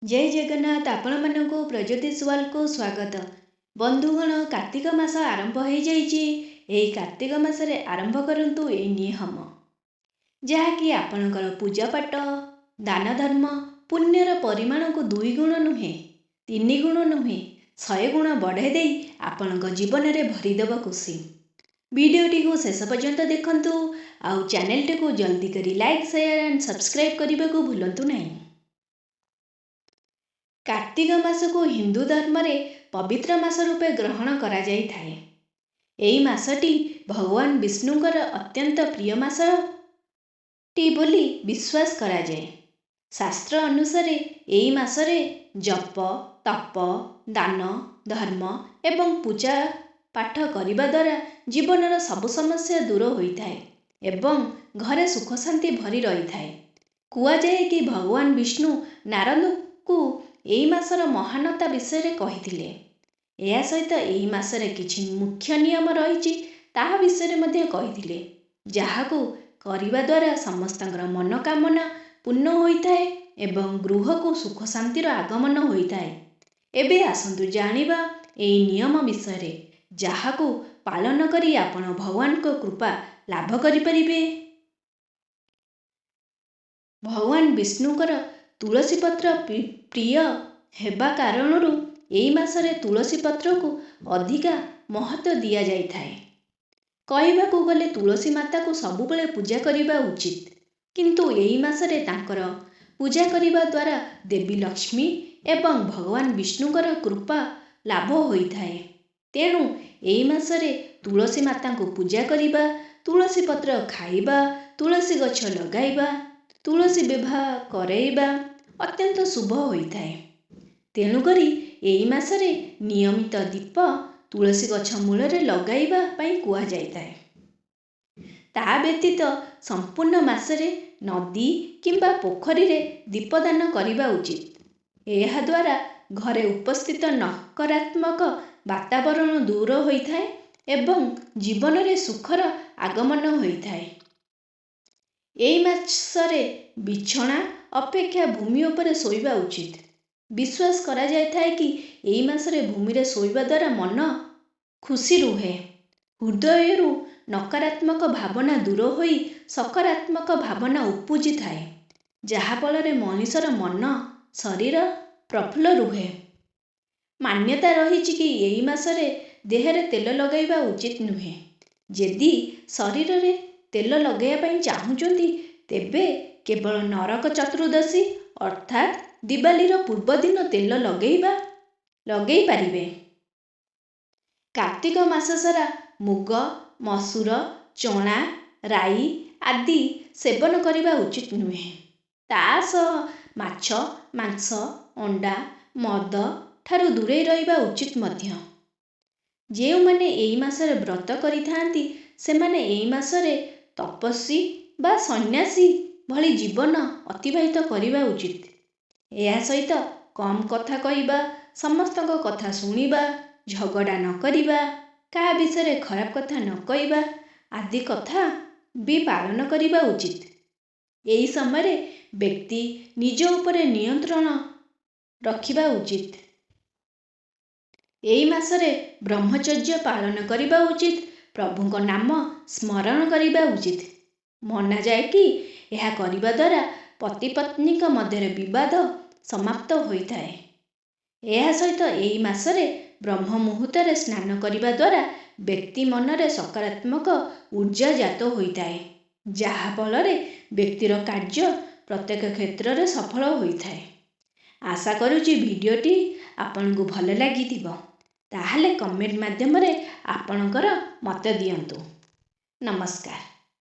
ଜୟ ଜଗନ୍ନାଥ। ଆପଣମାନଙ୍କୁ ପ୍ରଜ୍ୟୋତିଷ ୱାର୍ଲ୍ଡକୁ ସ୍ୱାଗତ। ବନ୍ଧୁଗଣ, କାର୍ତ୍ତିକ ମାସ ଆରମ୍ଭ ହୋଇଯାଇଛି। ଏହି କାର୍ତ୍ତିକ ମାସରେ ଆରମ୍ଭ କରନ୍ତୁ ଏହି ନିୟମ, ଯାହାକି ଆପଣଙ୍କର ପୂଜା ପାଠ, ଦାନ ଧର୍ମ, ପୁଣ୍ୟର ପରିମାଣକୁ ଦୁଇ ଗୁଣ ନୁହେଁ, ତିନି ଗୁଣ ନୁହେଁ, 100 ଗୁଣ ବଢ଼ାଇ ଦେଇ ଆପଣଙ୍କ ଜୀବନରେ ଭରିଦେବ ଖୁସି। ଭିଡ଼ିଓଟିକୁ ଶେଷ ପର୍ଯ୍ୟନ୍ତ ଦେଖନ୍ତୁ ଆଉ ଚ୍ୟାନେଲଟିକୁ ଜଲ୍ଦି କରି ଲାଇକ୍, ସେୟାର ଆଣ୍ଡ ସବସ୍କ୍ରାଇବ୍ କରିବାକୁ ଭୁଲନ୍ତୁ ନାହିଁ। କାର୍ତ୍ତିକ ମାସକୁ ହିନ୍ଦୁ ଧର୍ମରେ ପବିତ୍ର ମାସ ରୂପେ ଗ୍ରହଣ କରାଯାଇଥାଏ। ଏହି ମାସଟି ଭଗବାନ ବିଷ୍ଣୁଙ୍କର ଅତ୍ୟନ୍ତ ପ୍ରିୟ ମାସଟି ବୋଲି ବିଶ୍ୱାସ କରାଯାଏ। ଶାସ୍ତ୍ର ଅନୁସାରେ ଏହି ମାସରେ ଜପ, ତପ, ଦାନ, ଧର୍ମ ଏବଂ ପୂଜା ପାଠ କରିବା ଦ୍ୱାରା ଜୀବନର ସବୁ ସମସ୍ୟା ଦୂର ହୋଇଥାଏ ଏବଂ ଘରେ ସୁଖ ଶାନ୍ତି ଭରି ରହିଥାଏ। କୁହାଯାଏ କି ଭଗବାନ ବିଷ୍ଣୁ ନାରଦଙ୍କୁ ଏହି ମାସର ମହାନତା ବିଷୟରେ କହିଥିଲେ। ଏହା ସହିତ ଏହି ମାସରେ କିଛି ମୁଖ୍ୟ ନିୟମ ରହିଛି, ତାହା ବିଷୟରେ ମଧ୍ୟ କହିଥିଲେ, ଯାହାକୁ କରିବା ଦ୍ୱାରା ସମସ୍ତଙ୍କର ମନୋକାମନା ପୂର୍ଣ୍ଣ ହୋଇଥାଏ ଏବଂ ଗୃହକୁ ସୁଖ ଶାନ୍ତିର ଆଗମନ ହୋଇଥାଏ। ଏବେ ଆସନ୍ତୁ ଜାଣିବା ଏହି ନିୟମ ବିଷୟରେ, ଯାହାକୁ ପାଳନ କରି ଆପଣ ଭଗବାନଙ୍କ କୃପା ଲାଭ କରିପାରିବେ। ଭଗବାନ ବିଷ୍ଣୁଙ୍କର ତୁଳସୀ ପତ୍ର ପ୍ରିୟ ହେବା କାରଣରୁ ଏହି ମାସରେ ତୁଳସୀ ପତ୍ରକୁ ଅଧିକା ମହତ୍ତ୍ୱ ଦିଆଯାଇଥାଏ। କହିବାକୁ ଗଲେ ତୁଳସୀ ମାତାକୁ ସବୁବେଳେ ପୂଜା କରିବା ଉଚିତ, କିନ୍ତୁ ଏହି ମାସରେ ତାଙ୍କର ପୂଜା କରିବା ଦ୍ୱାରା ଦେବୀ ଲକ୍ଷ୍ମୀ ଏବଂ ଭଗବାନ ବିଷ୍ଣୁଙ୍କର କୃପା ଲାଭ ହୋଇଥାଏ। ତେଣୁ ଏହି ମାସରେ ତୁଳସୀ ମାତାଙ୍କୁ ପୂଜା କରିବା, ତୁଳସୀ ପତ୍ର ଖାଇବା, ତୁଳସୀ ଗଛ ଲଗାଇବା, ତୁଳସୀ ବିବାହ କରାଇବା ଅତ୍ୟନ୍ତ ଶୁଭ ହୋଇଥାଏ। ତେଣୁକରି ଏହି ମାସରେ ନିୟମିତ ଦୀପ ତୁଳସୀ ଗଛ ମୂଳରେ ଲଗାଇବା ପାଇଁ କୁହାଯାଇଥାଏ। ତା ବ୍ୟତୀତ ସମ୍ପୂର୍ଣ୍ଣ ମାସରେ ନଦୀ କିମ୍ବା ପୋଖରୀରେ ଦୀପଦାନ କରିବା ଉଚିତ। ଏହାଦ୍ୱାରା ଘରେ ଉପସ୍ଥିତ ନକାରାତ୍ମକ ବାତାବରଣ ଦୂର ହୋଇଥାଏ ଏବଂ ଜୀବନରେ ସୁଖର ଆଗମନ ହୋଇଥାଏ। ଏହି ମାସରେ ବିଛଣା ଅପେକ୍ଷା ଭୂମି ଉପରେ ଶୋଇବା ଉଚିତ। ବିଶ୍ୱାସ କରାଯାଇଥାଏ କି ଏହି ମାସରେ ଭୂମିରେ ଶୋଇବା ଦ୍ୱାରା ମନ ଖୁସି ରୁହେ, ହୃଦୟରୁ ନକାରାତ୍ମକ ଭାବନା ଦୂର ହୋଇ ସକାରାତ୍ମକ ଭାବନା ଉପୁଜିଥାଏ, ଯାହାଫଳରେ ମଣିଷର ମନ ଶରୀର ପ୍ରଫୁଲ୍ଲ ରୁହେ। ମାନ୍ୟତା ରହିଛି କି ଏହି ମାସରେ ଦେହରେ ତେଲ ଲଗାଇବା ଉଚିତ ନୁହେଁ। ଯଦି ଶରୀରରେ ତେଲ ଲଗାଇବା ପାଇଁ ଚାହୁଁଛନ୍ତି, ତେବେ କେବଳ ନରକ ଚତୁର୍ଦ୍ଦଶୀ ଅର୍ଥାତ୍ ଦିୱାଲୀର ପୂର୍ବଦିନ ତେଲ ଲଗାଇ ପାରିବେ। କାର୍ତ୍ତିକ ମାସ ସାରା ମୁଗ, ମସୁର, ଚଣା, ରାଇ ଆଦି ସେବନ କରିବା ଉଚିତ ନୁହେଁ। ତା ସହ ମାଛ, ମାଂସ, ଅଣ୍ଡା, ମଦ ଠାରୁ ଦୂରେଇ ରହିବା ଉଚିତ ମଧ୍ୟ। ଯେଉଁମାନେ ଏହି ମାସରେ ବ୍ରତ କରିଥାନ୍ତି, ସେମାନେ ଏହି ମାସରେ ତପସ୍ୱୀ ବା ସନ୍ନ୍ୟାସୀ ଭଳି ଜୀବନ ଅତିବାହିତ କରିବା ଉଚିତ। ଏହା ସହିତ କମ୍ କଥା କହିବା, ସମସ୍ତଙ୍କ କଥା ଶୁଣିବା, ଝଗଡ଼ା ନ କରିବା, କାହା ବିଷୟରେ ଖରାପ କଥା ନ କହିବା ଆଦି କଥା ବି ପାଳନ କରିବା ଉଚିତ। ଏହି ସମୟରେ ବ୍ୟକ୍ତି ନିଜ ଉପରେ ନିୟନ୍ତ୍ରଣ ରଖିବା ଉଚିତ। ଏହି ମାସରେ ବ୍ରହ୍ମଚର୍ଯ୍ୟ ପାଳନ କରିବା ଉଚିତ। ପ୍ରଭୁଙ୍କ ନାମ ସ୍ମରଣ କରିବା ଉଚିତ। ମନାଯାଏ କି ଏହା କରିବା ଦ୍ୱାରା ପତିପତ୍ନୀଙ୍କ ମଧ୍ୟରେ ବିବାଦ ସମାପ୍ତ ହୋଇଥାଏ। ଏହା ସହିତ ଏହି ମାସରେ ବ୍ରହ୍ମ ମୁହୂର୍ତ୍ତରେ ସ୍ନାନ କରିବା ଦ୍ୱାରା ବ୍ୟକ୍ତି ମନରେ ସକାରାତ୍ମକ ଉର୍ଜା ଜାତ ହୋଇଥାଏ, ଯାହାଫଳରେ ବ୍ୟକ୍ତିର କାର୍ଯ୍ୟ ପ୍ରତ୍ୟେକ କ୍ଷେତ୍ରରେ ସଫଳ ହୋଇଥାଏ। ଆଶା କରୁଛି ଭିଡ଼ିଓଟି ଆପଣଙ୍କୁ ଭଲ ଲାଗିଥିବ। ତାହେଲେ କମେଣ୍ଟ ମାଧ୍ୟମରେ ଆପଣଙ୍କର ମତ ଦିଅନ୍ତୁ। ନମସ୍କାର।